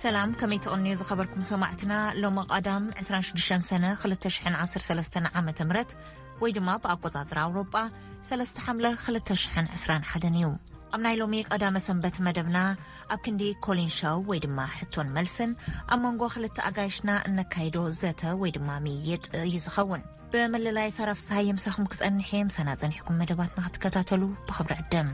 ሰላም፣ ከመይ ትቕንዩ ዝኸበርኩም ሰማዕትና? ሎሚ ቀዳም ዕስራን ሽዱሽተን ሰነ ክልተ ሽሕን ዓሰርተ ሰለስተን ዓመተ ምህረት፣ ወይ ድማ ብኣቆጻጽራ ኣውሮጳ ሰለስተ ሓምለ ክልተ ሽሕን ዕስራን ሓደን እዩ። ኣብ ናይ ሎሚ ቀዳመ ሰንበት መደብና፣ ኣብ ክንዲ ኮሊን ሸው ወይ ድማ ሕቶን መልስን፣ ኣብ መንጎ ክልተ ኣጋይሽና እነካይዶ ዘተ ወይ ድማ ምይይጥ እዩ ዝኸውን። ብምልላይ ሰራ ፍስሃየ ምሳኹም ክጸንሕ እየ። ምሳና ጸኒሕኩም መደባትና ክትከታተሉ ብኽብሪ ዕድም።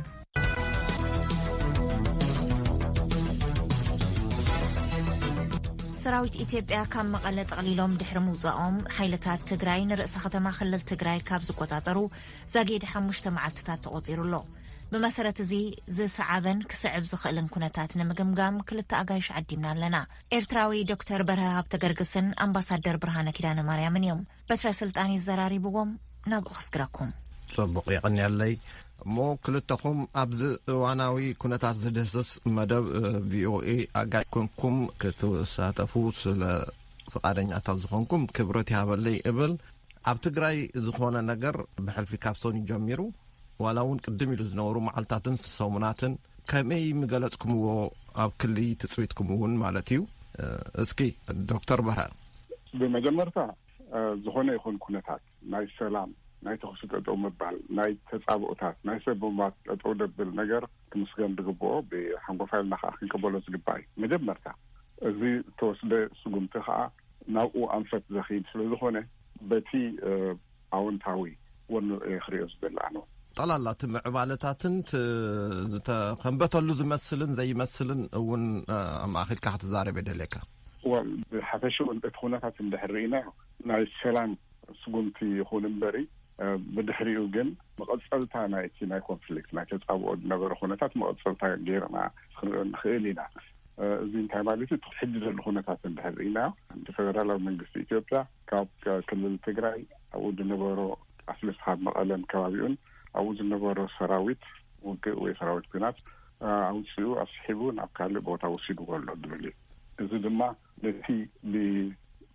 ሰራዊት ኢትዮጵያ ካብ መቐለ ጠቕሊሎም ድሕሪ ምውጻኦም፣ ሓይልታት ትግራይ ንርእሰ ከተማ ክልል ትግራይ ካብ ዝቆጻጸሩ ዛጊድ ሓሙሽተ መዓልትታት ተቖጺሩ ኣሎ። ብመሰረት እዚ፣ ዝሰዓበን ክስዕብ ዝኽእልን ኩነታት ንምግምጋም ክልተ ኣጋይሽ ዓዲምና ኣለና። ኤርትራዊ ዶክተር በርሀ ሃብተ ገርግስን ኣምባሳደር ብርሃነ ኪዳነ ማርያምን እዮም። በትረ ስልጣን እዩ ዘራሪብዎም። ናብኡ ከስግረኩም። ጽቡቕ፣ የቐንየለይ። እሞ ክልተኹም ኣብዚ እዋናዊ ኩነታት ዝድህስስ መደብ፣ እ፣ ቪ ኦ ኤ ኣጋይ ኮንኩም ክትሳተፉ ስለ ፍቓደኛታት ዝኾንኩም ክብረት ይሃበለይ እብል። ኣብ ትግራይ ዝኾነ ነገር ብሕልፊ ካብ ሰኑይ ጀሚሩ፣ ዋላ እውን ቅድም ኢሉ ዝነበሩ መዓልታትን ሰሙናትን ከመይ ምገለጽኩምዎ፣ ኣብ ክሊ ትጽቢትኩም እውን ማለት እዩ? እ፣ እስኪ ዶክተር በርሀ። ብመጀመርታ፣ እ፣ ዝኾነ ይኹን ኩነታት ናይ ሰላም፣ ናይ ተኹሲ ጠጠው ምባል፣ ናይ ተጻብኦታት፣ ናይ ሰብ ምማት ጠጠው ደብል ነገር ክምስገን ዝግብኦ፣ ብሓንጎፋ ኢልና ከዓ ክንቅበሎ ዝግባእ እዩ። መጀመርታ፣ እዚ ዝተወስደ ስጉምቲ ከዓ ናብኡ ኣንፈት ዘኽይድ ስለ ዝኾነ፣ በቲ፣ እ፣ ኣወንታዊ ወኑ እየ ክሪኦ ዝደሊ ኣነ። ጠቕላላ እቲ ምዕባለታትን ት-፣ ዝተኸንበተሉ ዝመስልን ዘይመስልን እውን፣ እ፣ ኣማእኺልካ ክትዛረብ የደልየካ። ዋ፣ ብሓፈሽኡ እቲ ኩነታት እንድሕር ርኢና፣ ናይ ሰላም ስጉምቲ ይኹን እምበሪ፣ እ፣ ብድሕሪኡ ግን መቐጸልታ ናይቲ ናይ ኮንፍሊክት፣ ናይ ተጻብኦ ዝነበረ ኩነታት መቐጸልታ ገይርና ክንሪኦ ንኽእል ኢና። እ፣ እዚ እንታይ ማለት እዩ? ሕጂ ዘሎ ኩነታት እንድሕር ርኢና፣ እቲ ፌደራላዊ መንግስቲ ኢትዮጵያ ካብ ክልል ትግራይ፣ ኣብኡ ዝነበሮ ኣስሊስካ መቐለን ከባቢኡን፣ ኣብኡ ዝነበሮ ሰራዊት ውግእ ወይ ሰራዊት ኲናት፣ እ፣ ኣውፂኡ ኣስሒቡ ናብ ካልእ ቦታ ወሲድዎ ኣሎ ዝብል እዩ። እዚ ድማ ነቲ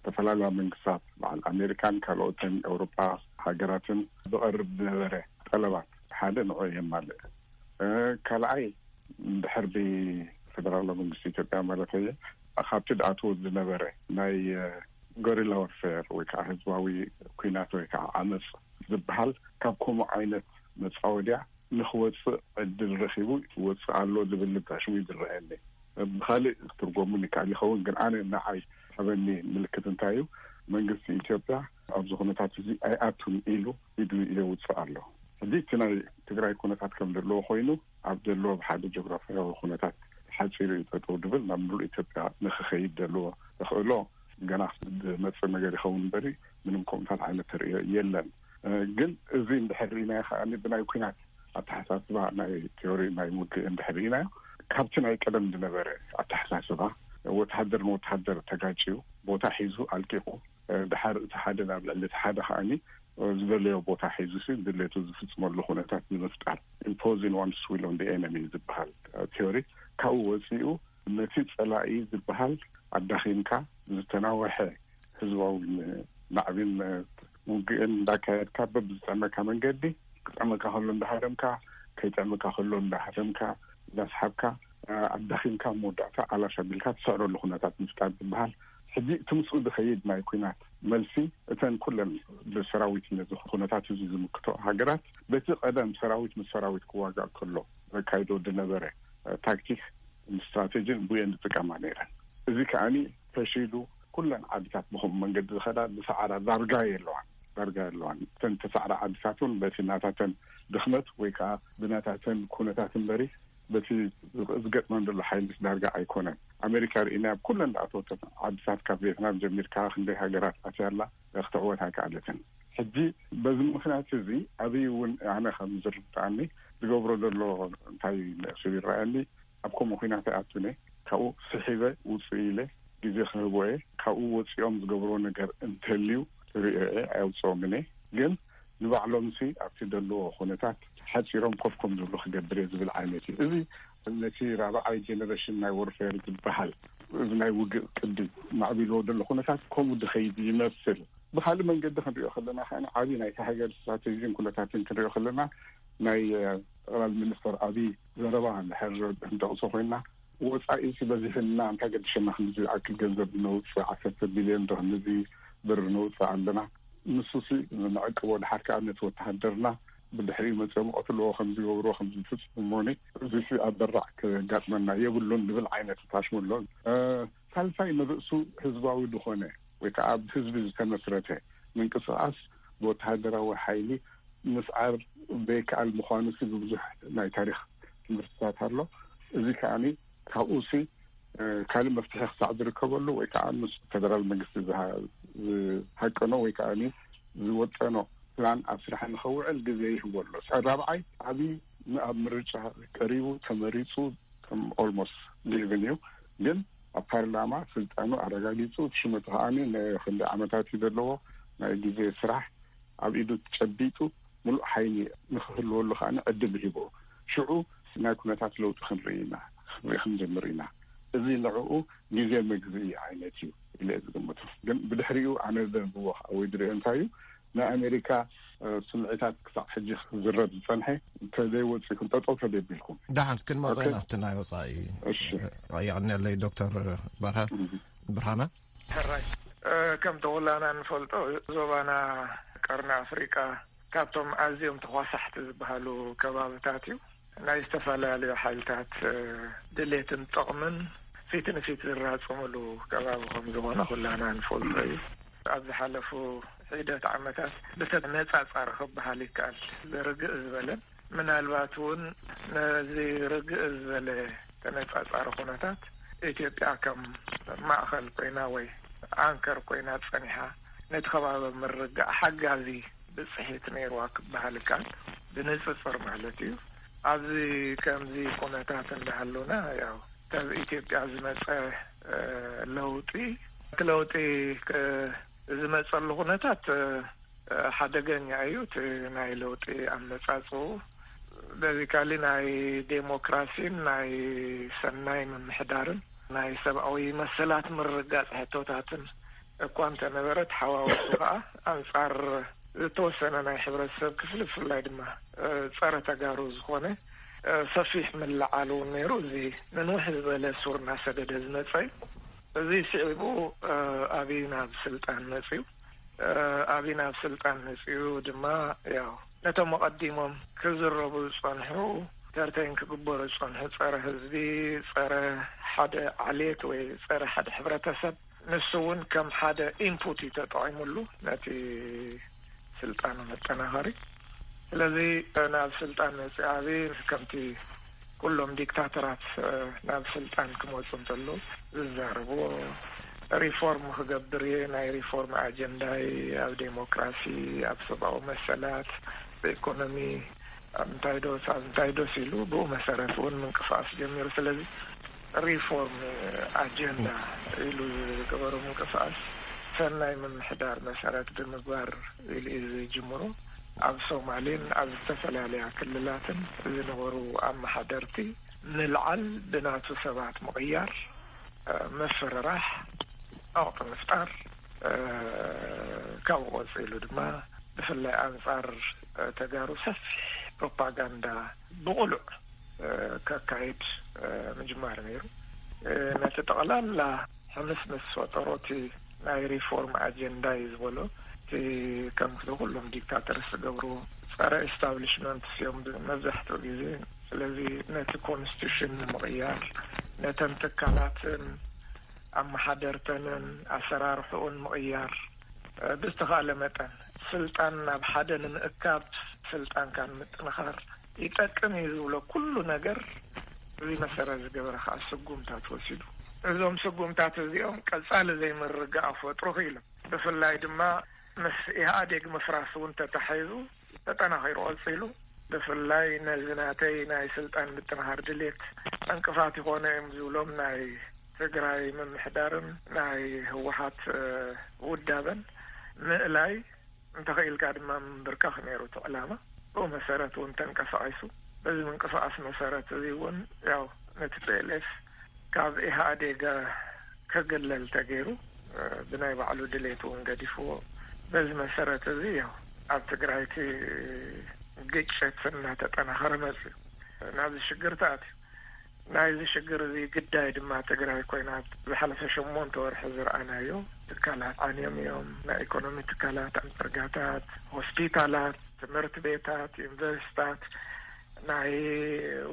ብተፈላለያ መንግስታት፣ በዓል ኣሜሪካን ካልኦትን ኤውሮጳ ሃገራትን ዝቐርብ ዝነበረ ጠለባት ሓደ ንዑ የማልእ። እ፣ ካልኣይ፣ እንድሕር ብፌደራላዊ መንግስቲ ኢትዮጵያ ማለት እየ፣ ካብቲ ዝኣትዎ ዝነበረ ናይ፣ እ፣ ጎሪላ ወርፌር ወይ ከዓ ህዝባዊ ኲናት ወይ ከዓ ዓመፅ ዝበሃል፣ ካብ ከምኡ ዓይነት መፃወድያ ንኽወፅእ ዕድል ረኺቡ ይወፅእ ኣሎ ዝብል ልባሽሙ ይዝረአኒ። ብኻልእ ክትርጎሙን ይከኣል ይኸውን፣ ግን ኣነ ንዓይ ዝሃበኒ ምልክት እንታይ እዩ? መንግስቲ ኢትዮጵያ ኣብዚ ኩነታት እዚ ኣይኣቱን ኢሉ ኢዱ የውፅእ ኣሎ። ሕጂ እቲ ናይ ትግራይ ኩነታት ከም ዘለዎ ኮይኑ፣ ኣብ ዘለዎ ብሓደ ጂኦግራፊያዊ ኩነታት ሓፂሩ እዩ ጠጠው ድብል፣ ናብ ምሉእ ኢትዮጵያ ንክኸይድ ዘለዎ ተኽእሎ ገና ዝመፅእ ነገር ይኸውን እምበሪ፣ ምንም ከምኡታት ዓይነት ተርእዮ የለን። እ፣ ግን እዚ እንድሕር ርኢናዮ ከኣ ብናይ ኲናት ኣተሓሳስባ፣ ናይ ቲዮሪ ናይ ውግእ እንድሕር ርኢናዮ፣ ካብቲ ናይ ቀደም ዝነበረ ኣተሓሳስባ፣ ወተሃደር ንወተሃደር ተጋጭዩ፣ ቦታ ሒዙ ኣልቂቑ፣ እ፣ ድሓር እቲ ሓደ ናብ ልዕሊ እቲ ሓደ ከኣኒ፣ እ፣ ዝደለዮ ቦታ ሒዙ ሲ ድሌቱ ዝፍጽመሉ ኩነታት ንምፍጣር፣ imposing one's will on the enemy ዝበሃል፣ እ፣ ቲዮሪ፣ ካብኡ ወጺኡ ነቲ ጸላኢ ዝበሃል ኣዳኺምካ፣ ዝተናወሐ ህዝባዊ ማዕቢን ውግእን እንዳካየድካ፣ በብዝጥዕመካ መንገዲ፣ ክጥዕመካ ከሎ እንዳሃደምካ፣ ከይጥዕመካ ከሎ እንዳሃደምካ፣ እንዳስሓብካ፣ ኣዳኺምካ፣ መወዳእታ ኣላሽ ኣቢልካ ትስዕረሉ ኩነታት ምፍጣር ዝበሃል። ሕጂ እቲ ምስኡ ዝኸይድ ናይ ኲናት መልሲ፣ እተን ኩለን ብሰራዊት ነዚ ኩነታት እዚ ዝምክቶ ሃገራት፣ በቲ ቀደም ሰራዊት ምስ ሰራዊት ክዋጋእ ከሎ ዘካይዶ ዝነበረ ታክቲክ፣ ስትራቴጂን ብየን ዝጥቀማ ነይረን። እዚ ከኣኒ ፈሺሉ፣ ኩለን ዓድታት ብኸምኡ መንገዲ ዝኸዳ ዝሰዓራ ዳርጋ የለዋን፣ ዳርጋ የለዋን። እተን ተሳዕራ ዓድታት እውን በቲ ናታተን ድኽመት ወይ ከዓ ብናታተን ኩነታት እምበሪ፣ በቲ ዝገጥመን ዘሎ ሓይልስ ዳርጋ ኣይኮነን። ኣሜሪካ ርኢና፣ ኣብ ኩለን ዝኣተወተን ዓድታት፣ ካብ ቪየትናም ጀሚርካ ክንደይ ሃገራት ኣትያ ኣላ፣ ክትዕወት ኣይከኣለትን። ሕጂ በዚ ምኽንያት እዚ፣ ኣብይ እውን ኣነ ከም ዝርድኣኒ ዝገብሮ ዘሎ እንታይ መእስል ይረኣየኒ፣ ኣብ ከምኡ ኲናት ኣይኣቱን እየ፣ ካብኡ ስሒበ ውፅእ ኢለ ግዜ ክህቦ እየ። ካብኡ ወፂኦም ዝገብርዎ ነገር እንተልዩ ክሪኦ እየ፣ ኣየውፅኦምን እየ። ግን ንባዕሎምሲ ኣብቲ ዘለዎ ኩነታት ሓፂሮም ኮፍ ከም ዝብሉ ክገብር እየ ዝብል ዓይነት እዩ። እዚ ነቲ ራብዓይ ጀነሬሽን ናይ ወርፌር ዝበሃል፣ እዚ ናይ ውግእ ቅዲ ማዕቢልዎ ዘሎ ኩነታት ከምኡ ዝኸይድ ይመስል። ብኻልእ መንገዲ ክንሪኦ ከለና ከኣ፣ ዓብዪ ናይቲ ሃገር ስትራቴጂን ኩነታትን ክንሪኦ ከለና፣ ናይ፣ እ፣ ጠቕላል ሚኒስተር ኣብይ ዘረባ እንድሕር ክንጠቕሶ ኮይንና፣ ወፃኢ ሲ በዚሕና እንታይ ገድሸና ክንዚ ዝኣክል ገንዘብ ነውፅእ፣ ዓሰርተ ቢልዮን ዶ ክንዚ ብር ነውፅእ ኣለና። ንሱ ሲ ንዕቅቦ፣ ድሓር ከዓ ነቲ ወተሃደርና ብድሕሪኡ መፅኦም ቀትልዎ ከም ዝገብርዎ ከም ዝፍፅሙኒ፣ እዚ ሲ ኣብ በራዕ ከጋጥመና የብሉን ዝብል ዓይነት ታሽሙ ኣሎ። ሳልሳይ ንርእሱ ህዝባዊ ዝኾነ ወይ ከዓ ኣብ ህዝቢ ዝተመስረተ ምንቅስቃስ ብወተሃደራዊ ሓይሊ ምስዓር ዘይከኣል ምዃኑ ሲ ብብዙሕ ናይ ታሪክ ትምህርትታት ኣሎ። እዚ ከዓኒ ካብኡ ሲ ካልእ መፍትሒ ክሳዕ ዝርከበሉ ወይ ከዓ ምስ ፌደራል መንግስቲ ዝሃቀኖ ወይ ከዓ ዝወጠኖ ፕላን ኣብ ስራሕ ንኸውዕል ግዜ ይህቦ ኣሎ። ራብዓይ ዓብዪ ኣብ ምርጫ ቀሪቡ ተመሪፁ ኦልሞስት ሊቭን እዩ፣ ግን ኣብ ፓርላማ ስልጣኑ ኣረጋጊፁ ሽመቱ ከዓ ንክንደ ዓመታት እዩ ዘለዎ ናይ ግዜ ስራሕ ኣብ ኢዱ ጨቢጡ ሙሉእ ሓይሊ ንክህልወሉ ከዓ ዕድል ይህቦ። ሽዑ ናይ ኩነታት ለውጢ ክንርኢ ኢና፣ ክንርኢ ክንጀምር ኢና። እዚ ንዕኡ ግዜ መግዝኢ ዓይነት እዩ ኢለ ዝግምቱ። ግን ብድሕሪኡ ኣነ ዘንብቦ ወይ ዝሪኦ እንታይ እዩ፣ ናይ ኣሜሪካ ስምዒታት ክሳዕ ሕጂ ክዝረብ ዝፀንሐ እንተዘይወፂኩም፣ ጠጠው ተደቢልኩም። ደሓን ክንመፀ ኢና ኣብቲ ናይ ወፃኢ። እሺ። የቐንየለይ ዶክተር በርሃ። ብርሃና። ሕራይ። ከምቲ ኩላና ንፈልጦ፣ ዞባና ቀርኒ ኣፍሪቃ ካብቶም ኣዝዮም ተኳሳሕቲ ዝበሃሉ ከባብታት እዩ። ናይ ዝተፈላለዩ ሓይልታት ድሌትን ጥቕምን ፊት ንፊት ዝራፀምሉ ከባቢ ከም ዝኾነ ኩላና ንፈልጦ እዩ። ኣብ ዝሓለፉ ሒደት ዓመታት ብተነፃፃሪ ክበሃል ይከኣል ርግእ ዝበለን፣ ምናልባት እውን ነዚ ርግእ ዝበለ ተነፃፃሪ ኩነታት ኢትዮጵያ ከም ማእኸል ኮይና ወይ ኣንከር ኮይና ፀኒሓ ነቲ ከባቢ ምርጋእ ሓጋዚ ብፅሒት ነይርዋ ክበሃል ይከኣል፣ ብንፅፅር ማለት እዩ። ኣብዚ ከምዚ ኩነታት እንዳሃሉና፣ ያው ካብ ኢትዮጵያ ዝመፀ ለውጢ፣ እቲ ለውጢ ዝመፀሉ ኩነታት ሓደገኛ እዩ። እቲ ናይ ለውጢ ኣመፃፅኡ በዚካሊ ናይ ዴሞክራሲን ናይ ሰናይ ምምሕዳርን ናይ ሰብኣዊ መሰላት ምርጋፅ ሕቶታትን እኳ እንተነበረ፣ ተሓዋወሱ ከዓ ኣንፃር ዝተወሰነ ናይ ሕብረተሰብ ክፍሊ፣ ብፍላይ ድማ ፀረ ተጋሩ ዝኾነ ሰፊሕ ምልዓል እውን ነይሩ። እዚ ንንውሕ ዝበለ ሱር እናሰደደ ዝመፀ እዩ። እዚ ስዒቡ ኣብይ ናብ ስልጣን መፅዩ። ኣብይ ናብ ስልጣን መፅዩ ድማ፣ ያው ነቶም ኣቐዲሞም ክዝረቡ ዝፀንሑ፣ ኢንተርቴን ክግበሩ ዝፀንሑ፣ ፀረ ህዝቢ፣ ፀረ ሓደ ዓሌት ወይ ፀረ ሓደ ሕብረተሰብ፣ ንሱ እውን ከም ሓደ ኢንፑት እዩ ተጠቒሙሉ ነቲ ስልጣኑ መጠናኸሪ። ስለዚ ናብ ስልጣን መፅኡ ኣብይ ከምቲ ኩሎም ዲክታተራት ናብ ስልጣን ክመፁ እንተለዉ ዝዛረብዎ፣ ሪፎርም ክገብር እየ፣ ናይ ሪፎርም ኣጀንዳይ ኣብ ዴሞክራሲ፣ ኣብ ሰብኣዊ መሰላት፣ ብኢኮኖሚ፣ ኣብ እንታይ ዶስ፣ ኣብ እንታይ ዶስ ኢሉ ብኡ መሰረት እውን ምንቅስቃስ ጀሚሩ። ስለዚ ሪፎርም ኣጀንዳ ኢሉ ዝገበሮ ምንቅስቃስ ሰናይ ምምሕዳር መሰረት ብምግባር ኢሉ እዩ ዝጅምሮ። ኣብ ሶማሌን ኣብ ዝተፈላለያ ክልላትን ዝነበሩ ኣመሓደርቲ ምልዓል፣ ብናቱ ሰባት ምቕያር፣ ምፍርራሕ፣ ጸቕጢ ምፍጣር፣ ካብኡ ቀፂሉ ድማ ብፍላይ ኣንፃር ተጋሩ ሰፊሕ ፕሮፓጋንዳ ብቕሉዕ ከካይድ ምጅማር ነይሩ። ነቲ ጠቕላላ ሕምስምስ ፈጠሮ እቲ ናይ ሪፎርም ኣጀንዳ እዩ ዝበሎ፣ እቲ ከምቲ ኩሎም ዲክታተርስ ዝገብርዎ ጸረ ኤስታብሊሽመንት እዮም መብዛሕትኡ ግዜ። ስለዚ ነቲ ኮንስቲቱሽን ንምቕያር፣ ነተን ትካላትን ኣመሓደርተንን ኣሰራርሕኡን ምቕያር፣ ብዝተኻእለ መጠን ስልጣን ናብ ሓደ ንምእካብ፣ ስልጣንካ ንምጥንኻር ይጠቅም እዩ ዝብሎ ኩሉ ነገር እዚ መሰረት ዝገበረ ከዓ ስጉምታት ወሲዱ። እዞም ስጉምታት እዚኦም ቀጻሊ ዘይምርግጋእ ክፈጥሩ ክኢሎም። ብፍላይ ድማ ምስ ኢህኣዴግ ምፍራስ እውን ተታሒዙ ተጠናኺሩ ቀጺሉ። ብፍላይ ነዚ ናተይ ናይ ስልጣን ምጥንኻር ድሌት ዕንቅፋት ይኾኑ እዮም ዝብሎም ናይ ትግራይ ምምሕዳርን ናይ ህወሓት ውዳበን ምእላይ፣ እንተኽኢልካ ድማ ምንብርካኽ ነይሩ እቲ ዕላማ። ብኡ መሰረት እውን ተንቀሳቒሱ። በዚ ምንቅስቃስ መሰረት እዚ እውን ያው ነቲ ፒኤልኤፍ ካብ ኢህኣዴግ ክግለል ተገይሩ፣ ብናይ ባዕሉ ድሌት እውን ገዲፍዎ። በዚ መሰረት እዚ ያው ኣብ ትግራይ እቲ ግጭት እናተጠናኸረ መፅዩ፣ ናብዚ ሽግር ተኣትዩ። ናይዚ ሽግር እዚ ግዳይ ድማ ትግራይ ኮይና ዝሓለፈ ሸሞንተ ወርሒ ዝረኣናዮ፣ ትካላት ዓንዮም እዮም። ናይ ኢኮኖሚ ትካላት፣ ኣብ ፅርጋታት፣ ሆስፒታላት፣ ትምህርቲ ቤታት፣ ዩኒቨርሲታት፣ ናይ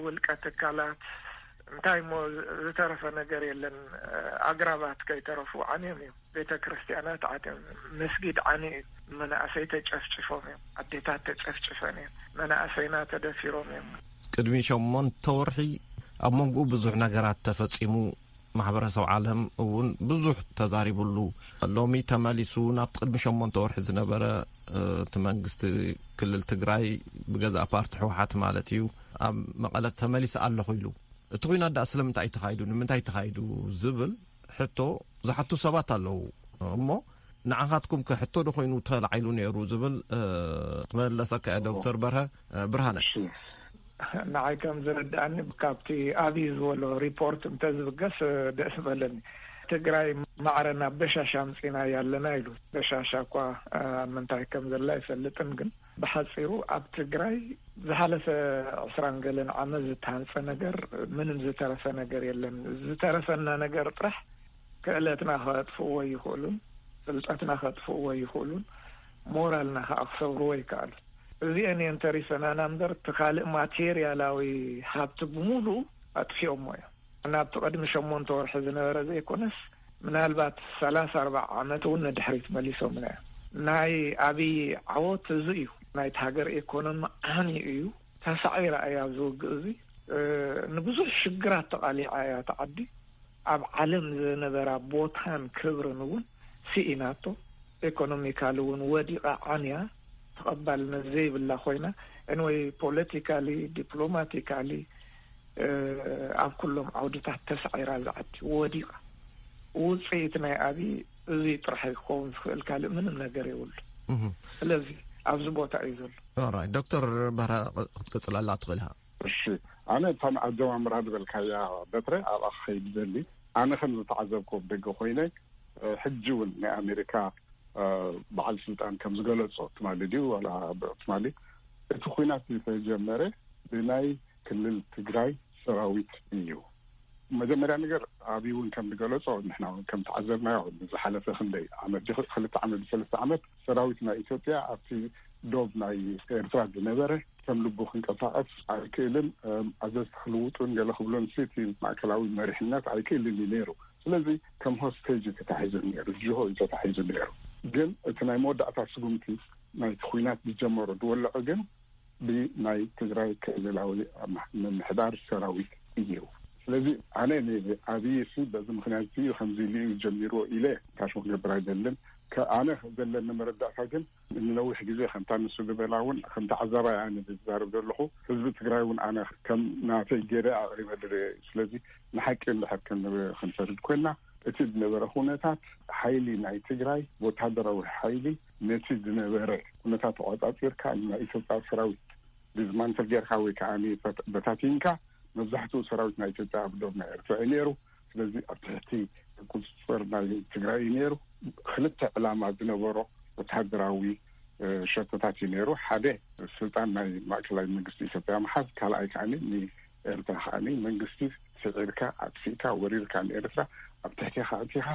ውልቀ ትካላት፣ እንታይ እሞ ዝተረፈ ነገር የለን። ኣግራባት ከይተረፉ ዓንዮም እዮም። ቤተ ክርስቲያናት ዓንዮም፣ መስጊድ ዓንዩ እዩ። መናእሰይ ተጨፍጭፎም እዮም። ኣዴታት ተጨፍጭፈን እዮም። መናእሰይና ተደፊሮም እዮም። ቅድሚ ሸሞንተ ወርሒ ኣብ መንጎኡ ብዙሕ ነገራት ተፈጺሙ፣ ማሕበረሰብ ዓለም እውን ብዙሕ ተዛሪብሉ። ሎሚ ተመሊሱ ናብቲ ቅድሚ ሸሞንተ ወርሒ ዝነበረ፣ እቲ መንግስቲ ክልል ትግራይ፣ ብገዛእ ፓርቲ ህወሓት ማለት እዩ፣ ኣብ መቐለ ተመሊሰ ኣለኹ ኢሉ። እቲ ኹናት ደኣ ስለምንታይ እዩ ተኻይዱ፣ ንምንታይ ተኻይዱ ዝብል ሕቶ ዝሓቱ ሰባት ኣለዉ። እሞ ንዓኻትኩም ከ ሕቶ ዶ ኮይኑ ተላዒሉ ነይሩ ዝብል ክመለሰካ እየ። ዶክተር በርሀ፣ ብርሃነ። ንዓይ ከም ዝርድኣኒ፣ ካብቲ ኣብይ ዝበሎ ሪፖርት እንተዝብገስ ደስ በለኒ። ትግራይ ማዕረ ናብ በሻሻ ኣምፂና ያለና ኢሉ። በሻሻ እኳ ኣብ ምንታይ ከም ዘላ ኣይፈልጥን፣ ግን ብሓፂሩ ኣብ ትግራይ ዝሓለፈ ዕስራን ገለን ዓመት ዝተሃንፀ ነገር ምንም ዝተረፈ ነገር የለን። ዝተረፈና ነገር ጥራሕ ክእለትና ከጥፍእዎ ይኽእሉን፣ ፍልጠትና ከጥፍእዎ ይኽእሉን፣ ሞራልና ከዓ ክሰብርዎ ይከኣሉ። እዚአን እየን ተሪፈናና እምበር፣ እቲ ካልእ ማቴርያላዊ ሃብቲ ብምሉኡ ኣጥፊኦሞ እዮም። ናብቲ ቅድሚ ሸሞንተ ወርሒ ዝነበረ ዘይኮነስ፣ ምናልባት ሰላሳ ኣርባዓ ዓመት እውን ንድሕሪት መሊሶምና እዮም። ናይ ኣብይ ዓወት እዚ እዩ። ናይቲ ሃገር ኤኮኖሚ ዓንዩ እዩ። ተሳዒራ እያ ኣብዚ ውግእ እዚ። ንብዙሕ ሽግራት ተቓሊዓ እያ እታ ዓዲ። ኣብ ዓለም ዝነበራ ቦታን ክብርን እውን ስኢናቶ። ኤኮኖሚካሊ እውን ወዲቓ ዓንያ፣ ተቐባልነት ዘይብላ ኮይና። ኤንወይ፣ ፖለቲካሊ፣ ዲፕሎማቲካሊ፣ ኣብ ኩሎም ዓውድታት ተሳዒራ እዛ ዓዲ፣ ወዲቓ። ውፅኢት ናይ ኣብይ እዚ ጥራሕ ክኸውን ዝኽእል ካልእ ምንም ነገር የብሉ። ስለዚ ኣብዚ ቦታ እዩ ዘሎ። ኦራይት፣ ዶክተር በርሀ ክትቅፅለላ ትኽእል ኢኻ። እሺ፣ ኣነ እታ ኣጀማምራ ዝበልካያ በትረ ኣብኣ ክኸይድ ደሊ። ኣነ ከም ዝተዓዘብኮ ብደገ ኮይነ፣ ሕጂ እውን ናይ ኣሜሪካ በዓል ስልጣን ከም ዝገለጾ ትማሊ ድዩ ዋላ ትማሊ፣ እቲ ኩናት ዝተጀመረ ብናይ ክልል ትግራይ ሰራዊት እዩ። መጀመርያ ነገር ኣብይ እውን ከም ዝገለጾ፣ ንሕና እውን ከም ተዓዘብናዮ፣ ዝሓለፈ ክንደይ ዓመት ድዩ፣ ክልተ ዓመት ሰለስተ ዓመት ሰራዊት ናይ ኢትዮጵያ ኣብቲ ዶብ ናይ ኤርትራ ዝነበረ ከም ልቡ ክንቀሳቐስ ኣይክእልን፣ ኣዘዝቲ ክልውጡን ገለ ክብሎን ሲ እቲ ማእከላዊ መሪሕነት ኣይክእልን እዩ ነይሩ። ስለዚ ከም ሆስቴጅ እዩ ተታሒዙ ነይሩ፣ ጅሆ እዩ ተታሒዙ ነይሩ። ግን እቲ ናይ መወዳእታ ስጉምቲ ናይቲ ኩናት ዝጀመሮ ዝወለዖ ግን ብናይ ትግራይ ክልላዊ ምምሕዳር ሰራዊት እዩ። ስለዚ ኣነ ንኣብይ ሲ በዚ ምክንያት እዩ ከምዚ ኢሉ እዩ ጀሚርዎ ኢለ ታሽሙ ክገብር ኣይደልን። ኣነ ዘለኒ መረዳእታ ግን ንነዊሕ ግዜ ከምታ ንሱ ዝበላ እውን ከም ተዓዛባይ ኣነ ዝዛረብ ዘለኹ፣ ህዝቢ ትግራይ እውን ኣነ ከም ናተይ ገይረ ኣቕሪበ ድረ። ስለዚ ንሓቂ እንድሕር ክንሰድድ ኮይና፣ እቲ ዝነበረ ኩነታት ሓይሊ ናይ ትግራይ ወታደራዊ ሓይሊ ነቲ ዝነበረ ኩነታት ተቋጻጺርካ ናይ ኢትዮጵያ ሰራዊት ዲስማንትል ጌርካ ወይ ከዓ በታቲንካ መብዛሕትኡ ሰራዊት ናይ ኢትዮጵያ ኣብ ዶብ ናይ ኤርትራ እዩ ነይሩ። ስለዚ ኣብ ትሕቲ ቁፅፅር ናይ ትግራይ እዩ ነይሩ። ክልተ ዕላማ ዝነበሮ ወታደራዊ ሸቶታት እዩ ነይሩ። ሓደ ስልጣን ናይ ማእከላዊ መንግስቲ ኢትዮጵያ ምሓዝ፣ ካልኣይ ከዓ ንኤርትራ ከዓ መንግስቲ ስዒርካ ኣጥፊእካ ወሪርካ ንኤርትራ ኣብ ትሕቴኻ ኣእቲኻ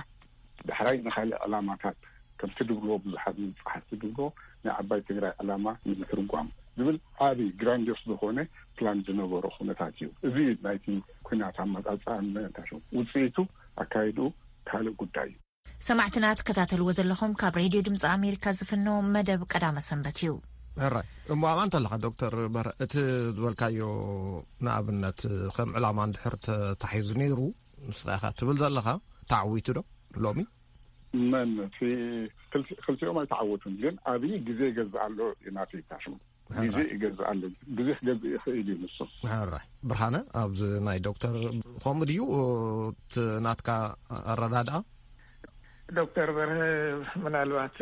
ዳሕራይ ንካልእ ዕላማታት ከምቲ ድብልዎ ብዙሓት ጸሓፍቲ ድብልዎ ናይ ዓባይ ትግራይ ዕላማ ንምትርጓም ዝብል ዓቢ ግራንዲዮስ ዝኾነ ፕላን ዝነበሮ ኩነታት እዩ። እዚ ናይቲ ኩናት ኣመጻጽኣ እንታይ ሽሙ ውጽኢቱ ኣካይድኡ ካልእ ጉዳይ እዩ። ሰማዕትና ትከታተልዎ ዘለኹም ካብ ሬድዮ ድምፂ ኣሜሪካ ዝፍኖ መደብ ቀዳመ ሰንበት እዩ። ራይ እሞ ኣብኣ እንተለኻ ዶክተር በረ እቲ ዝበልካዮ ንኣብነት ከም ዕላማ እንድሕር ተታሒዙ ነይሩ ንስኻ ኢኻ ትብል ዘለኻ ተዓዊቱ ዶ ሎሚ? መን እቲ ክልቲኦም ኣይተዓወቱን፣ ግን ኣብይ ግዜ ይገዝእ ኣሎ እዩ ናተይ ታሽሙ። ግዜ ይገዝእ ኣሎ፣ ግዜ ክገዝእ ይኽእል እዩ ንሱ። ሕራይ ብርሃነ፣ ኣብዚ ናይ ዶክተር ከምኡ ድዩ እቲ ናትካ ኣረዳድኣ? ዶክተር በርሀ ምናልባት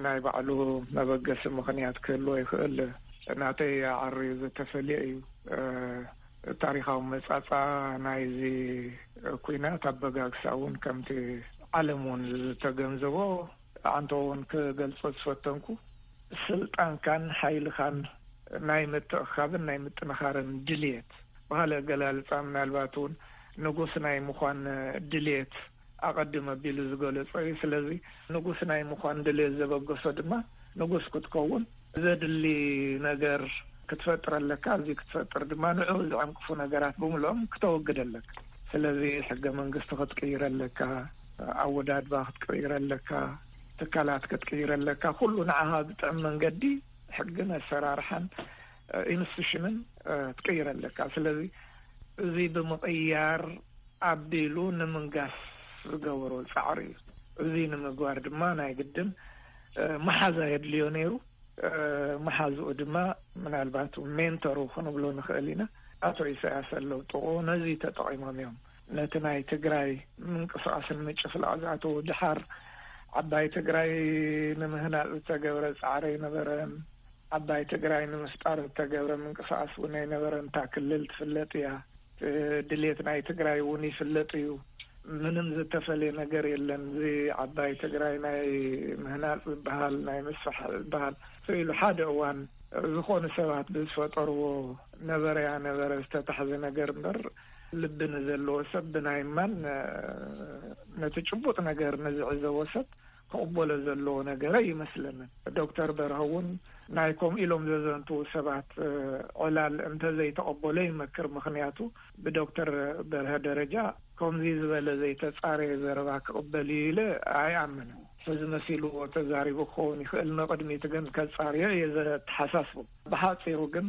ናይ ባዕሉ መበገሲ ምኽንያት ክህልዎ ይኽእል። ናተይ ኣዐርዩ ዝተፈልየ እዩ። ታሪኻዊ መጻጻ ናይዚ ኩናት ኣበጋግሳ እውን ከምቲ ዓለም እውን ዝተገንዘቦ ኣንተ እውን ክገልጾ ዝፈተንኩ ስልጣንካን ሓይልኻን ናይ ምትእኻብን ናይ ምጥንኻርን ድልየት ብካልእ ኣገላልጻ ምናልባት እውን ንጉስ ናይ ምዃን ድልየት ኣቐድም ኣቢሉ ዝገለጾ እዩ። ስለዚ ንጉስ ናይ ምዃን ድልየት ዘበገሶ ድማ ንጉስ ክትከውን ዘድሊ ነገር ክትፈጥር ኣለካ። እዚ ክትፈጥር ድማ ንዕኡ ዝዕንቅፉ ነገራት ብምልኦም ክተወግድ ኣለካ። ስለዚ ሕገ መንግስቲ ክትቅይር ኣለካ፣ ኣወዳድባ ክትቅይር ኣለካ፣ ትካላት ክትቅይር ኣለካ። ኩሉ ንዓኻ ዝጥዕም መንገዲ ሕግን ኣሰራርሓን ኢንስቲቱሽንን ክትቅይር ኣለካ። ስለዚ እዚ ብምቕያር ኣቢሉ ንምንጋስ ዝገበሮ ጻዕሪ እዩ። እዚ ንምግባር ድማ ናይ ግድን መሓዛ የድልዮ ነይሩ። መሓዝኡ ድማ ምናልባት ሜንተሩ ክንብሎ ንኽእል ኢና። ኣቶ ኢሳያስ ኣለውጥቑ ነዚ ተጠቒሞም እዮም። ነቲ ናይ ትግራይ ምንቅስቃስን ምጭፍላቕ ዝኣተዉ ድሓር ዓባይ ትግራይ ንምህናፅ ዝተገብረ ፃዕሪ ኣይነበረን። ዓባይ ትግራይ ንምፍጣር ዝተገብረ ምንቅስቃስ እውን ኣይነበረን። እታ ክልል ትፍለጥ እያ። ድሌት ናይ ትግራይ እውን ይፍለጥ እዩ። ምንም ዝተፈለየ ነገር የለን። እዚ ዓባይ ትግራይ ናይ ምህናፅ ዝበሃል፣ ናይ ምስፋሕ ዝበሃል ኢሉ ሓደ እዋን ዝኾኑ ሰባት ብዝፈጠርዎ ነበረያ ነበረ ዝተታሕዘ ነገር እምበር፣ ልቢ ንዘለዎ ሰብ ብናይ ማን ነቲ ጭቡጥ ነገር ንዝዕዘቦ ሰብ ክቕበሎ ዘለዎ ነገር ኣይመስለንን። ዶክተር በርሀ እውን ናይ ከምኡ ኢሎም ዘዘንትዉ ሰባት ዕላል እንተዘይተቐበሎ ይመክር። ምኽንያቱ ብዶክተር በርሀ ደረጃ ከምዚ ዝበለ ዘይተፃረየ ዘረባ ክቕበል እዩ ኢለ ኣይኣምንን። ሕዚ መሲልዎ ተዛሪቡ ክኸውን ይኽእል፣ ንቕድሚት ግን ከፃርዮ እየ ዘተሓሳስቡ። ብሓፂሩ ግን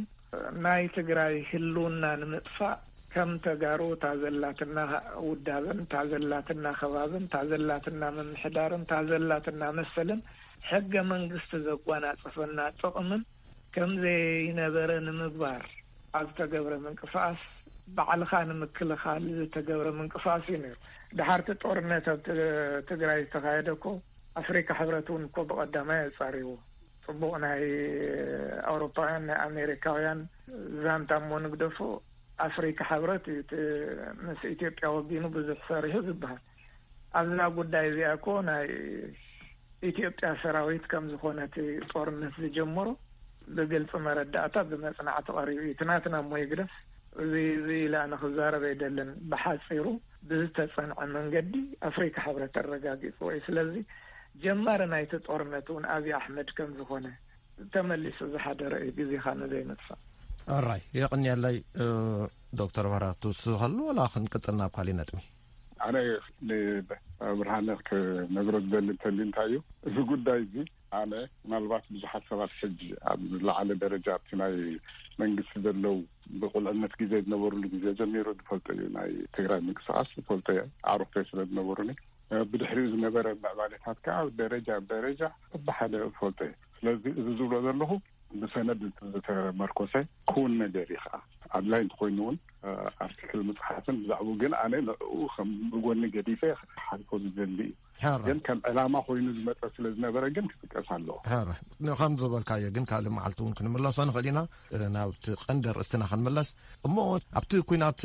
ናይ ትግራይ ህልውና ንምጥፋእ ከም ተጋሩ እታ ዘላትና ውዳበን እታ ዘላትና ከባብን እታ ዘላትና ምምሕዳርን እታ ዘላትና መሰልን ሕገ መንግስቲ ዘጓናፅፈና ጥቕምን ከም ዘይነበረ ንምግባር ኣብ ዝተገብረ ምንቅስቃስ፣ ባዕልኻ ንምክልኻል ዝተገብረ ምንቅስቃስ እዩ ነይሩ። ድሓርቲ ጦርነት ኣብ ት- ትግራይ ዝተኻየደ እኮ ኣፍሪካ ሕብረት እውን እኮ ብቐዳማይ ኣፃሪዎ። ፅቡቕ ናይ ኣውሮፓውያን ናይ ኣሜሪካውያን ዛንታ እሞ ንግደፎ፣ ኣፍሪካ ሕብረት እዩ እቲ ምስ ኢትዮጵያ ወጊኑ ብዙሕ ሰሪሑ ዝበሃል። ኣብዛ ጉዳይ እዚኣ እኮ ናይ ኢትዮጵያ ሰራዊት ከም ዝኾነ እቲ ጦርነት ዝጀመሮ ብግልፂ መረዳእታ ብመፅናዕቲ ቀሪቡ እዩ። እቲ ናትና እሞ ይግደፍ፣ እዚ እዚ ኢለ ኣነ ክዛረብ ኣይደልን። ብሓፂሩ ብዝተፀንዐ መንገዲ ኣፍሪካ ሕብረት ኣረጋጊፅዎ እዩ። ስለዚ ጀማሪ ናይቲ ጦርነት እውን ኣብይ ኣሕመድ ከም ዝኾነ ተመሊሱ ዝሓደረ እዩ፣ ግዜኻ ንዘይምጥፋእ። ኣራይ የቕንየለይ። ዶክተር በረኸት ትውስኸሉ ወላ ክንቅፅል ናብ ካሊእ ነጥቢ? ኣነ ንብርሃነ ክነግሮ ዝደሊ እንተልዩ እንታይ እዩ፣ እዚ ጉዳይ እዚ ኣነ ምናልባት ብዙሓት ሰባት ሕጂ ኣብ ዝለዓለ ደረጃ ኣብቲ ናይ መንግስቲ ዘለዉ ብቁልዕነት ግዜ ዝነበሩሉ ግዜ ጀሚሩ ዝፈልጦ እዩ። ናይ ትግራይ ምንቅስቃስ ዝፈልጦ ኣሮክተይ ስለ ዝነበሩኒ ብድሕሪኡ ዝነበረ ምዕባለታት ከዓ ደረጃ ብደረጃ በብሓደ እፈልጦ እየ። ስለዚ እዚ ዝብሎ ዘለኹ ብሰነድ ዝተመርኮሰ ክውን ነገር እዩ። ከዓ ኣድላይ እንተኮይኑ እውን ኣርቲክል ምፅሓፍን ብዛዕባኡ ግን ኣነ ንዕኡ ከም ብጎኒ ገዲፈ ክሓልፎ ዝደሊ እዩ። ሕራይ ግን ከም ዕላማ ኮይኑ ዝመፀ ስለ ዝነበረ ግን ክጥቀስ ኣለዎ። ሕራይ ከም ዝበልካዮ ግን ካልእ መዓልቲ እውን ክንምለሶ ንኽእል ኢና። ናብቲ ቀንዲ ኣርእስትና ክንምለስ እሞ ኣብቲ ኩናት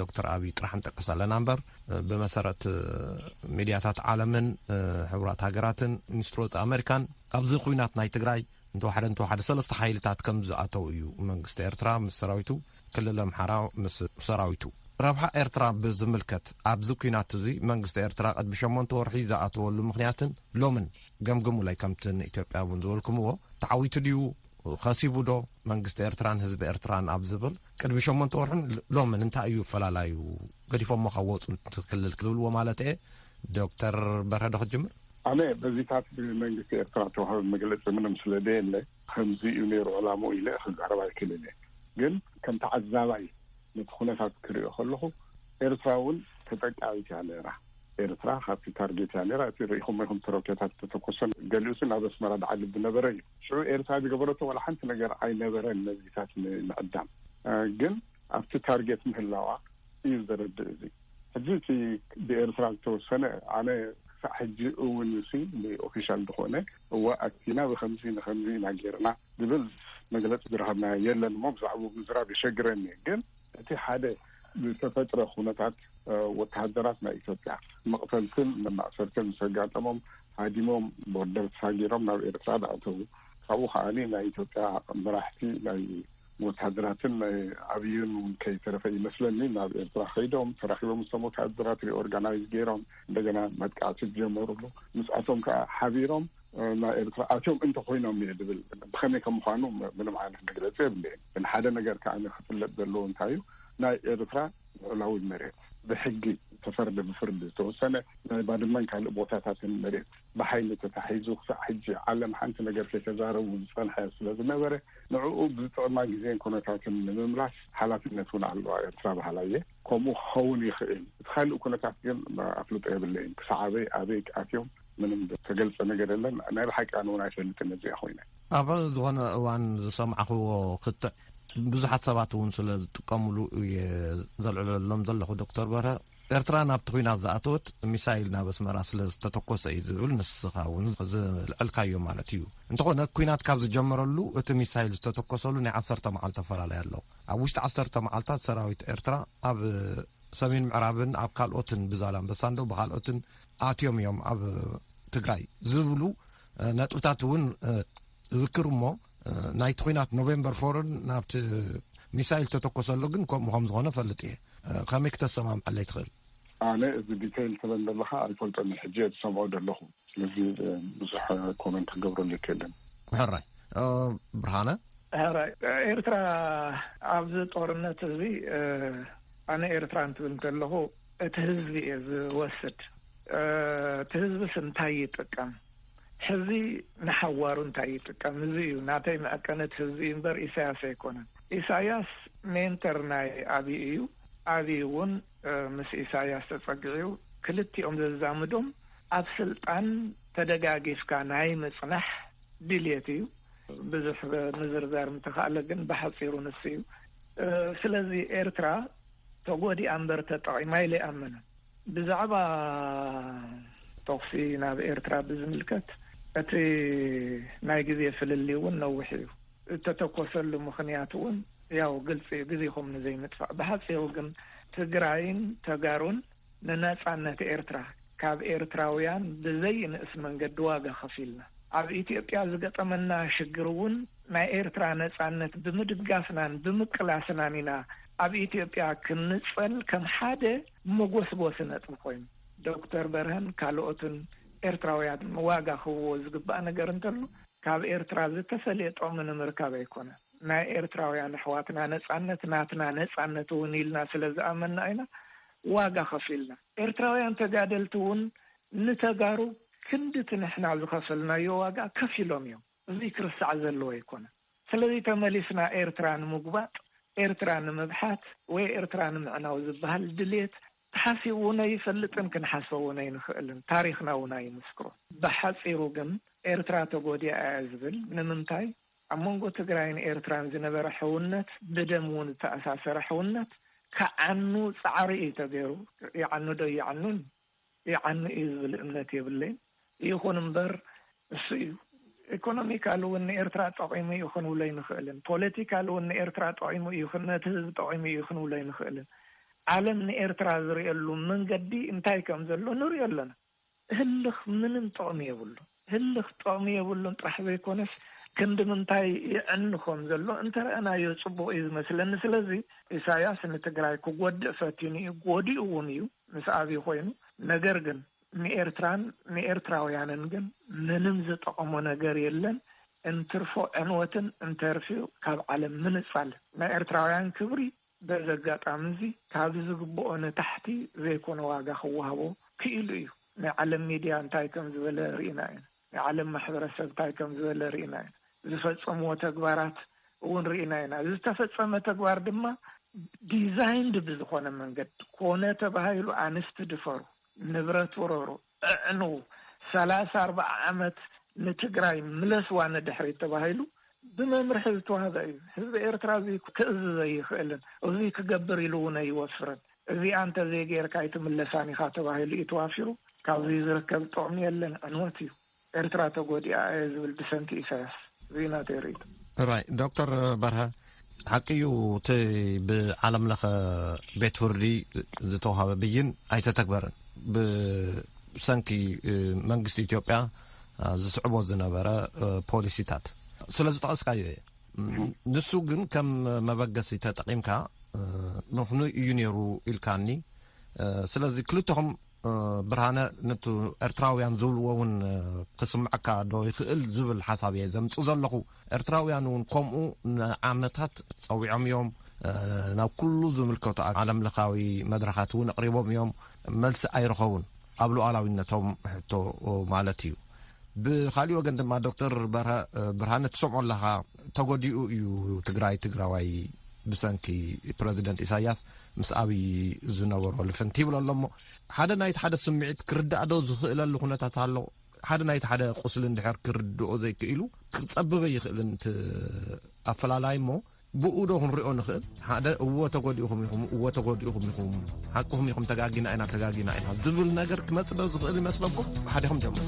ዶክተር ኣብይ ጥራሕ ንጠቅስ ኣለና እምበር ብመሰረት ሚድያታት ዓለምን ሕቡራት ሃገራትን ሚኒስትሪ ወፃኢ ኣሜሪካን ኣብዚ ኩናት ናይ ትግራይ እንተወሓደ እንተወሓደ ሰለስተ ሓይልታት ከም ዝኣተው እዩ። መንግስቲ ኤርትራ ምስ ሰራዊቱ፣ ክልል ኣምሓራ ምስ ሰራዊቱ። ረብሓ ኤርትራ ብዝምልከት ኣብዚ ኩናት እዚ መንግስቲ ኤርትራ ቅድሚ ሸሞንተ ወርሒ ዝኣተወሉ ምክንያትን ሎምን ገምግሙለይ። ከምቲ ንኢትዮጵያ እውን ዝበልኩምዎ ተዓዊቱ ድዩ ከሲቡ ዶ መንግስቲ ኤርትራን ህዝቢ ኤርትራን ኣብ ዝብል ቅድሚ ሸሞንተ ወርሕን ሎምን እንታይ እዩ ፈላላዩ? ገዲፎሞ ካብ ወፁ ክልል ክልብልዎ ማለት እየ። ዶክተር በርሀ ዶ ክትጅምር? ኣነ በዚታት ብመንግስቲ ኤርትራ ተዋህበ መግለፂ ምንም ስለ ደየለ ከምዚ እዩ ነይሩ ዕላምኡ ኢለ ክዛረብ ኣይክእልን እየ። ግን ከም ተዓዛባይ ነቲ ኩነታት ክሪኦ ከለኹ ኤርትራ እውን ተጠቃዒት እያ ነይራ። ኤርትራ ካብቲ ታርጌት እያ ነይራ። እቲ ርኢኹም ኢኹም እቲ ሮኬታት ዝተተኮሰን ገሊኡስ ናብ ኣስመራ ድዓሊ ዝነበረ እዩ። ሽዑ ኤርትራ ዝገበረቶ ዋላ ሓንቲ ነገር ኣይነበረን ነዚታት ንምዕዳም። ግን ኣብቲ ታርጌት ምህላዋ እዩ ዘረድእ። እዚ ሕጂ እቲ ብኤርትራ ዝተወሰነ ኣነ ክሳዕ ሕጂ እውን ሲ ብኦፊሻል ዝኾነ እዋ ኣክቲና ብከምዚ ንከምዚ ኢና ጌርና ዝብል መግለፂ ዝረኸብና የለን እሞ ብዛዕባኡ ምዝራብ የሸግረኒ። ግን እቲ ሓደ ዝተፈጥረ ኩነታት ወተሃደራት ናይ ኢትዮጵያ መቕተልትን መማእሰርትን ምስ ኣጋጠሞም ሃዲሞም ቦርደር ተሳጊሮም ናብ ኤርትራ ዝኣተዉ፣ ካብኡ ከዓኒ ናይ ኢትዮጵያ መራሕቲ ናይ ወታደራትን ናይ ኣብይን እውን ከይተረፈ ይመስለኒ ናብ ኤርትራ ከይዶም ተራኪቦም ምስቶም ወታደራት ሪኦርጋናይዝ ገይሮም እንደገና መጥቃዕቲ ዝጀመሩሉ ምስኣቶም ከዓ ሓቢሮም ናብ ኤርትራ ኣትዮም እንተኮይኖም እየ ዝብል። ብከመይ ከም ምኳኑ ምንም ዓይነት መግለፂ የብለይን። ግን ሓደ ነገር ከዓ ክፍለጥ ዘለዎ እንታይ እዩ? ናይ ኤርትራ ልዑላዊ መሬት ብሕጊ ተፈርደ ብፍርዲ ዝተወሰነ ናይ ባድመን ካልእ ቦታታትን መሬት ብሓይሊ ተታሒዙ ክሳዕ ሕጂ ዓለም ሓንቲ ነገር ከይተዛረቡ ዝፀንሐ ስለ ዝነበረ ንዕኡ ብዝጥዕማ ግዜን ኩነታትን ንምምላስ ሓላፍነት እውን ኣለዋ ኤርትራ በሃላ እየ። ከምኡ ክኸውን ይኽእል። እቲ ካልእ ኩነታት ግን ኣፍልጦ የብለይን። ክሳዕ ኣበይ ኣበይ ኣትዮም ምንም ተገልጸ ነገር የለን። ናይ ብሓቂ ኣነ እውን ኣይፈልጥን እዚኣ ኮይነ። ኣብ ዝኾነ እዋን ዝሰማዕኽዎ ክትዕ ብዙሓት ሰባት እውን ስለ ዝጥቀምሉ እየ ዘልዕለሎም ዘለኹ። ዶክተር በርሀ፣ ኤርትራ ናብቲ ኲናት ዝኣተወት ሚሳይል ናብ ኣስመራ ስለ ዝተተኮሰ እዩ ዝብል ንስኻ እውን ዝልዐልካዮ ማለት እዩ። እንተኾነ ኲናት ካብ ዝጀመረሉ እቲ ሚሳይል ዝተተኮሰሉ ናይ ዓሰርተ መዓልቲ ኣፈላለይ ኣሎ። ኣብ ውሽጢ ዓሰርተ መዓልታት ሰራዊት ኤርትራ ኣብ ሰሜን ምዕራብን ኣብ ካልኦትን ብዛላምበሳን ዶ ብካልኦትን ኣትዮም እዮም ኣብ ትግራይ ዝብሉ ነጥብታት እውን ዝክር እሞ ናይቲ ኲናት ኖቬምበር ፎርን ናብቲ ሚሳይል ተተኮሰሉ ግን ከምኡ ከም ዝኾነ ፈልጥ እየ። ከመይ ክተሰማምዐለይ ትኽእል? ኣነ እዚ ዲቴይል ትበል ዘለካ ኣይፈልጦን ሕጂ እየ ዝሰምዖ ዘለኹ። ስለዚ ብዙሕ ኮመንት ክገብረሉ ይክእልን። ሕራይ። ብርሃነ? ሕራይ። ኤርትራ ኣብዚ ጦርነት እዚ ኣነ ኤርትራ እንትብል እንተለኹ እቲ ህዝቢ እየ ዝወስድ። እቲ ህዝብስ እንታይ ይጥቀም? ሕዚ ንሓዋሩ እንታይ ይጥቀም? እዚ እዩ ናተይ መዐቀኒ፣ እቲ ህዝቢ እዩ እምበር ኢሳያስ ኣይኮነን። ኢሳያስ ሜንተር ናይ ኣብይ እዩ። ኣብይ እውን ምስ ኢሳያስ ተጸጊዑ ክልቲኦም ዘዛምዶም ኣብ ስልጣን ተደጋጊፍካ ናይ ምጽናሕ ድልየት እዩ። ብዙሕ ምዝርዛር ምተኻእለ ግን ብሓጺሩ ንሱ እዩ። ስለዚ ኤርትራ ተጎዲኣ እምበር ተጠቒማ ኢለ ይኣምን። ብዛዕባ ተኹሲ ናብ ኤርትራ ብዝምልከት እቲ ናይ ግዜ ፍልልይ እውን ነዊሕ እዩ። እተተኮሰሉ ምኽንያት እውን ያው ግልፂ እዩ፣ ግዜኹም ንዘይምጥፋእ። ብሓፂሩ ግን ትግራይን ተጋሩን ንነፃነት ኤርትራ ካብ ኤርትራውያን ብዘይንእስ መንገዲ ዋጋ ከፊልና። ኣብ ኢትዮጵያ ዝገጠመና ሽግር እውን ናይ ኤርትራ ነፃነት ብምድጋፍናን ብምቅላስናን ኢና ኣብ ኢትዮጵያ ክንፀል ከም ሓደ መጎስጎሲ ነጥቢ ኮይኑ። ዶክተር በርሀን ካልኦትን ኤርትራውያን ዋጋ ክህብዎ ዝግባእ ነገር እንተሎ ካብ ኤርትራ ዝተፈለየ ጥቕሚ ንምርካብ ኣይኮነን። ናይ ኤርትራውያን ኣሕዋትና ነጻነት ናትና ነጻነት እውን ኢልና ስለ ዝኣመንና ኢና ዋጋ ከፊልና። ኤርትራውያን ተጋደልቲ እውን ንተጋሩ ክንድቲ ንሕና ዝኸፈልናዮ ዋጋ ከፊሎም እዮም። እዚ ክርስዕ ዘለዎ ኣይኮነን። ስለዚ ተመሊስና ኤርትራ ንምጉባጥ፣ ኤርትራ ንምብሓት ወይ ኤርትራ ንምዕናው ዝበሃል ድልየት ተሓሲቡ እውን ኣይፈልጥን፣ ክንሓስቦ እውን ኣይንኽእልን። ታሪኽና እውን ኣይምስክሮን። ብሓጺሩ ግን ኤርትራ ተጎዲኣ እያ ዝብል ንምንታይ? ኣብ መንጎ ትግራይን ኤርትራን ዝነበረ ሕውነት፣ ብደም እውን ዝተኣሳሰረ ሕውነት ክዓኑ ጻዕሪ እዩ ተገይሩ። ይዓኑ ዶ ይዓኑን? ይዓኑ እዩ ዝብል እምነት የብለይን። ይኹን እምበር እሱ እዩ። ኢኮኖሚካል እውን ንኤርትራ ጠቒሙ እዩ ክንብሎ ኣይንኽእልን። ፖለቲካል እውን ንኤርትራ ጠቒሙ እዩ ክን-፣ ነቲ ህዝቢ ጠቒሙ እዩ ክንብሎ ኣይንኽእልን። ዓለም ንኤርትራ ዝርእየሉ መንገዲ እንታይ ከም ዘሎ ንርእዮ ኣለና። ህልኽ ምንም ጥቕሚ የብሉ። ህልኽ ጥቕሚ የብሉን ጥራሕ ዘይኮነስ ክንዲ ምንታይ ይዕኑ ከም ዘሎ እንተረኣናዮ ጽቡቕ እዩ ዝመስለኒ። ስለዚ ኢሳያስ ንትግራይ ክጎድእ ፈቲኑ እዩ፣ ጎዲኡ እውን እዩ ምስ ኣብዩ ኮይኑ። ነገር ግን ንኤርትራን ንኤርትራውያንን ግን ምንም ዝጠቐሞ ነገር የለን። እንትርፎ ዕንወትን እንተርፊኡ ካብ ዓለም ምንጻል። ናይ ኤርትራውያን ክብሪ በዚ ኣጋጣሚ እዚ ካብ ዝግብኦ ንታሕቲ ዘይኮነ ዋጋ ክወሃቦ ክኢሉ እዩ። ናይ ዓለም ሚድያ እንታይ ከም ዝበለ ርኢና ኢና። ናይ ዓለም ማሕበረሰብ እንታይ ከም ዝበለ ርኢና ኢና። ዝፈጸምዎ ተግባራት እውን ርኢና ኢና። ዝተፈጸመ ተግባር ድማ ዲዛይንድ ብዝኾነ መንገዲ ኮነ ተባሂሉ ኣንስቲ ድፈሩ፣ ንብረት ውረሩ፣ እዕንዉ፣ ሰላሳ ኣርባዓ ዓመት ንትግራይ ምለስዋ ንድሕሪት ተባሂሉ ብመምርሒ ዝተዋህበ እዩ። ህዝቢ ኤርትራ እዚ ክእዝዝ ኣይኽእልን፣ እዚ ክገብር ኢሉ እውን ኣይወፍርን። እዚኣ እንተዘይጌርካ ኣይትምለሳን ኢኻ ተባሂሉ እዩ ተዋፊሩ። ካብዚ ዝርከብ ጥቕሚ የለን፣ ዕንወት እዩ። ኤርትራ ተጎዲኣ እየ ዝብል ብሰንኪ ኢሳያስ። እዚ ናተይ ርእይቶ። ራይ ዶክተር በርሀ፣ ሓቂ እዩ፣ እቲ ብዓለም ለኸ ቤት ፍርዲ ዝተዋሃበ ብይን ኣይተተግበረን ብሰንኪ መንግስቲ ኢትዮጵያ ዝስዕቦ ዝነበረ ፖሊሲታት። ስለ ዝጠቐስካዮ እየ። ንሱ ግን ከም መበገሲ ተጠቒምካ፣ ምኽኑ እዩ ነይሩ ኢልካኒ። ስለዚ ክልተኹም፣ ብርሃነ፣ ነቲ ኤርትራውያን ዝብልዎ እውን ክስምዐካ ዶ ይኽእል ዝብል ሓሳብ እየ ዘምጽእ ዘለኹ። ኤርትራውያን እውን ከምኡ ንዓመታት ጸዊዖም እዮም። ናብ ኩሉ ዝምልከቱ ዓለም ለኻዊ መድረኻት እውን ኣቕሪቦም እዮም። መልሲ ኣይረኸቡን፣ ኣብ ሉዓላዊነቶም ሕቶ ማለት እዩ። ብኻሊእ ወገን ድማ ዶክተር በርሀ፣ ብርሃነ፣ ትሰምዖ ኣለኻ፣ ተጎዲኡ እዩ ትግራይ ትግራዋይ ብሰንኪ ፕረዚደንት ኢሳያስ ምስ ኣብይ ዝነበሮ ልፍንቲ ይብሎ ኣሎ። እሞ ሓደ ናይቲ ሓደ ስምዒት ክርዳእ ዶ ዝኽእለሉ ኩነታት ኣሎ? ሓደ ናይቲ ሓደ ቁስሊ እንድሕር ክርድኦ ዘይክእሉ ክጸብበ ይኽእልን እቲ ኣፈላላይ እሞ ብኡ ዶ ክንሪኦ ንኽእል? ሓደ እዎ ተጎዲእኹም ኢኹም፣ እዎ ተጎዲእኹም ኢኹም፣ ሓቅኹም ኢኹም፣ ተጋጊና ኢና፣ ተጋጊና ኢና ዝብል ነገር ክመጽእ ዶ ዝኽእል ይመስለኩም? ብሓደኹም ጀምሩ።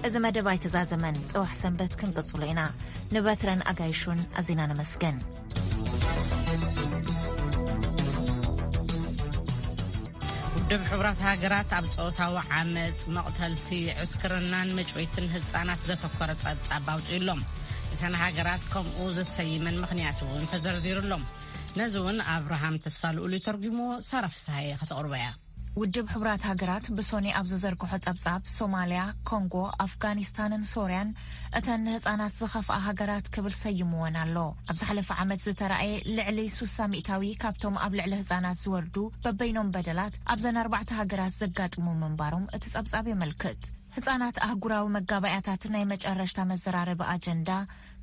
እዚ መደብ ኣይተዛዘመን። ጽባሕ ሰንበት ክንቅጽሎ ኢና። ንበትረን ኣጋይሹን ኣዚና ነመስግን። ውድብ ሕቡራት ሃገራት ኣብ ጾታዊ ዓመጽ፣ መቕተልቲ፣ ዕስክርናን መጭወይትን ህጻናት ዘተኮረ ጸብጻብ ኣውጺኡ ኣሎ። እተን ሃገራት ከምኡ ዘሰይመን ምኽንያት እውን ተዘርዚሩ ኣሎ። ነዚ እውን ኣብርሃም ተስፋ ልኡል ተርጉሞ፣ ሳራ ፍስሃየ ከተቕርቦ እያ። ውድብ ሕቡራት ሃገራት ብሶኒ ኣብ ዝዘርግሖ ጸብጻብ፣ ሶማልያ፣ ኮንጎ፣ ኣፍጋኒስታንን ሶርያን እተን ንህጻናት ዝኸፍኣ ሃገራት ክብል ሰይምወን ኣሎ። ኣብ ዝሓለፈ ዓመት ዝተራእየ ልዕሊ ሱሳ ሚእታዊ ካብቶም ኣብ ልዕሊ ህጻናት ዝወርዱ በበይኖም በደላት ኣብዘን ኣርባዕተ ሃገራት ዘጋጥሙ ምንባሮም እቲ ጸብጻብ የመልክት። ህጻናት ኣህጉራዊ መጋባእያታት ናይ መጨረሽታ መዘራረቢ ኣጀንዳ፣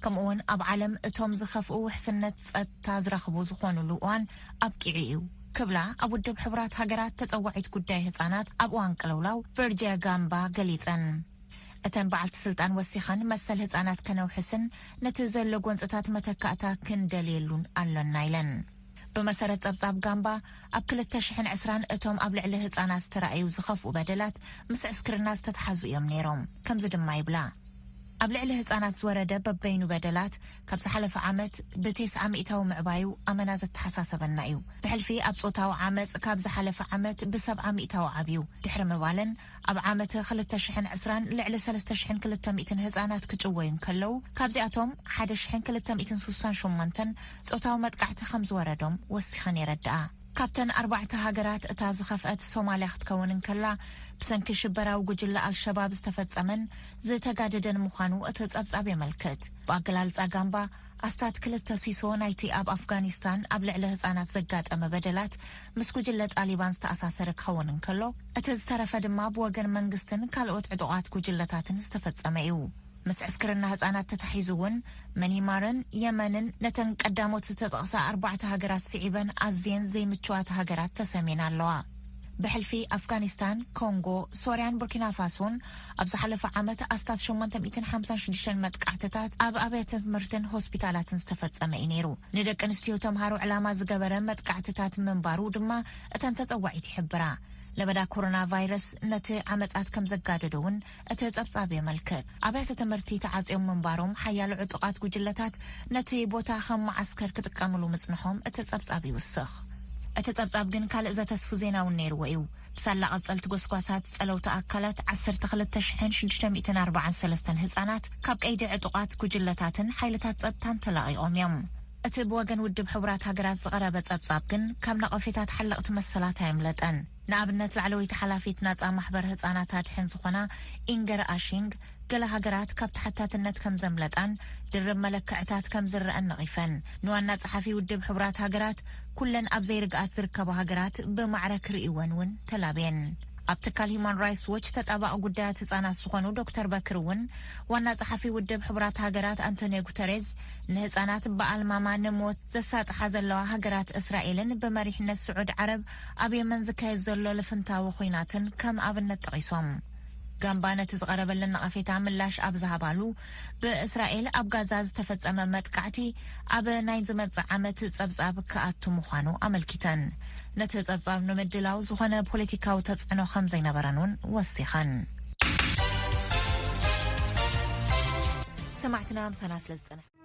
ከምኡውን ኣብ ዓለም እቶም ዝኸፍኡ ውሕስነት ጸጥታ ዝረኽቡ ዝኾኑሉ እዋን ኣብቂዑ እዩ ክብላ ኣብ ውድብ ሕቡራት ሃገራት ተጸዋዒት ጉዳይ ህጻናት ኣብ እዋን ቅልውላው ቨርጂያ ጋምባ ገሊጸን። እተን በዓልቲ ስልጣን ወሲኸን መሰል ህጻናት ከነውሕስን ነቲ ዘሎ ጎንጽታት መተካእታ ክንደልየሉን ኣሎና ኢለን። ብመሰረት ጸብጻብ ጋምባ፣ ኣብ ክልተ ሽሕን ዕስራን እቶም ኣብ ልዕሊ ህጻናት ዝተራእዩ ዝኸፍኡ በደላት ምስ ዕስክርና ዝተተሓዙ እዮም ነይሮም። ከምዚ ድማ ይብላ። ኣብ ልዕሊ ህጻናት ዝወረደ በበይኑ በደላት ካብ ዝሓለፈ ዓመት ብቴስዓ ሚእታዊ ምዕባዩ ኣመና ዘተሓሳሰበና እዩ። ብሕልፊ ኣብ ጾታዊ ዓመጽ ካብ ዝሓለፈ ዓመት ብሰብዓ ሚእታዊ ዓብዩ። ድሕሪ ምባለን ኣብ ዓመት ክልተ ሽሕን ዕስራን ልዕሊ ሰለስተ ሽሕን ክልተ ሚእትን ህጻናት ክጭወዩ እንከለዉ፣ ካብዚኣቶም ሓደ ሽሕን ክልተ ሚእትን ሱሳን ሸሞንተን ጾታዊ መጥቃዕቲ ከም ዝወረዶም ወሲኸን የረድኣ። ካብተን ኣርባዕተ ሃገራት እታ ዝኸፍአት ሶማልያ ክትከውን እንከላ፣ ብሰንኪ ሽበራዊ ጉጅለ ኣልሸባብ ዝተፈጸመን ዝተጋደደን ምዃኑ እቲ ጸብጻብ የመልክት። ብኣገላልጻ ጋምባ፣ ኣስታት ክልተ ሲሶ ናይቲ ኣብ ኣፍጋኒስታን ኣብ ልዕሊ ህጻናት ዘጋጠመ በደላት ምስ ጉጅለ ጣሊባን ዝተኣሳሰረ ክኸውን እንከሎ፣ እቲ ዝተረፈ ድማ ብወገን መንግስትን ካልኦት ዕጡቓት ጉጅለታትን ዝተፈጸመ እዩ። ምስ ዕስክርና ህጻናት ተታሒዙ እውን፣ መኒማርን የመንን ነተን ቀዳሞት ዝተጠቕሳ ኣርባዕተ ሃገራት ስዒበን ኣዝየን ዘይምችዋት ሃገራት ተሰምየን ኣለዋ። ብሕልፊ ኣፍጋኒስታን፣ ኮንጎ፣ ሶርያን ቡርኪና ፋሶን ኣብ ዝሓለፈ ዓመት ኣስታት ሸሞንተ ሚእትን ሓምሳን ሽዱሽተን መጥቃዕትታት ኣብ ኣብያተ ትምህርትን ሆስፒታላትን ዝተፈጸመ እዩ ነይሩ። ንደቂ ኣንስትዮ ተምሃሮ ዕላማ ዝገበረ መጥቃዕትታት ምንባሩ ድማ እተን ተጸዋዒት ይሕብራ። ለበዳ ኮሮና ቫይረስ ነቲ ዓመጻት ከም ዘጋደዶ እውን እቲ ጸብጻብ የመልክት። ኣብያተ ትምህርቲ ተዓጽዮም ምንባሮም፣ ሓያሎ ዕጡቓት ጉጅለታት ነቲ ቦታ ከም መዓስከር ክጥቀምሉ ምጽንሖም እቲ ጸብጻብ ይውስኽ። እቲ ጸብጻብ ግን ካልእ ዘተስፉ ዜና እውን ነይርዎ እዩ። ብሳላ ቀጸልቲ ጎስጓሳት ጸለውቲ ኣካላት፣ ዓሰርተ ክልተ ሽሕን ሽዱሽተ ሚእትን ኣርባዓን ሰለስተን ህጻናት ካብ ቀይዲ ዕጡቓት ጉጅለታትን ሓይልታት ጸጥታን ተለቒቖም እዮም። እቲ ብወገን ውድብ ሕቡራት ሃገራት ዝቐረበ ጸብጻብ ግን ካብ ነቐፌታት ሓለቕቲ መሰላት ኣየምለጠን። ንኣብነት፣ ላዕለወይቲ ሓላፊት ናጻ ማሕበር ህጻናት ኣድሕን ዝኾና ኢንገር ኣሺንግ፣ ገለ ሃገራት ካብ ተሓታትነት ከም ዘምለጣን ድርብ መለክዕታት ከም ዝረኣን ነቒፈን። ንዋና ጸሓፊ ውድብ ሕቡራት ሃገራት፣ ኩለን ኣብ ዘይርግኣት ዝርከባ ሃገራት ብማዕረ ክርእይወን እውን ተላብየን። ኣብ ትካል ሂዩማን ራይትስ ዎች ተጣባቒ ጉዳያት ህጻናት ዝኾኑ ዶክተር በክር እውን፣ ዋና ጸሓፊ ውድብ ሕቡራት ሃገራት ኣንቶኒዮ ጉተሬዝ፣ ንህጻናት ብኣልማማ ንሞት ዘሳጥሓ ዘለዋ ሃገራት እስራኤልን ብመሪሕነት ስዑድ ዓረብ ኣብ የመን ዝካየድ ዘሎ ልፍንታዊ ኹናትን ከም ኣብነት ጠቒሶም። ጋምባ ነቲ ዝቐረበለን ነቐፌታ ምላሽ ኣብ ዝሃባሉ፣ ብእስራኤል ኣብ ጋዛ ዝተፈጸመ መጥቃዕቲ ኣብ ናይ ዝመጽእ ዓመት ጸብጻብ ክኣቱ ምዃኑ ኣመልኪተን። ነቲ ጸብጻብ ንምድላው ዝኾነ ፖለቲካዊ ተጽዕኖ ከም ዘይነበረን እውን ወሲኸን። ሰማዕትና፣ ምሳና ስለ ዝጸናሕኩም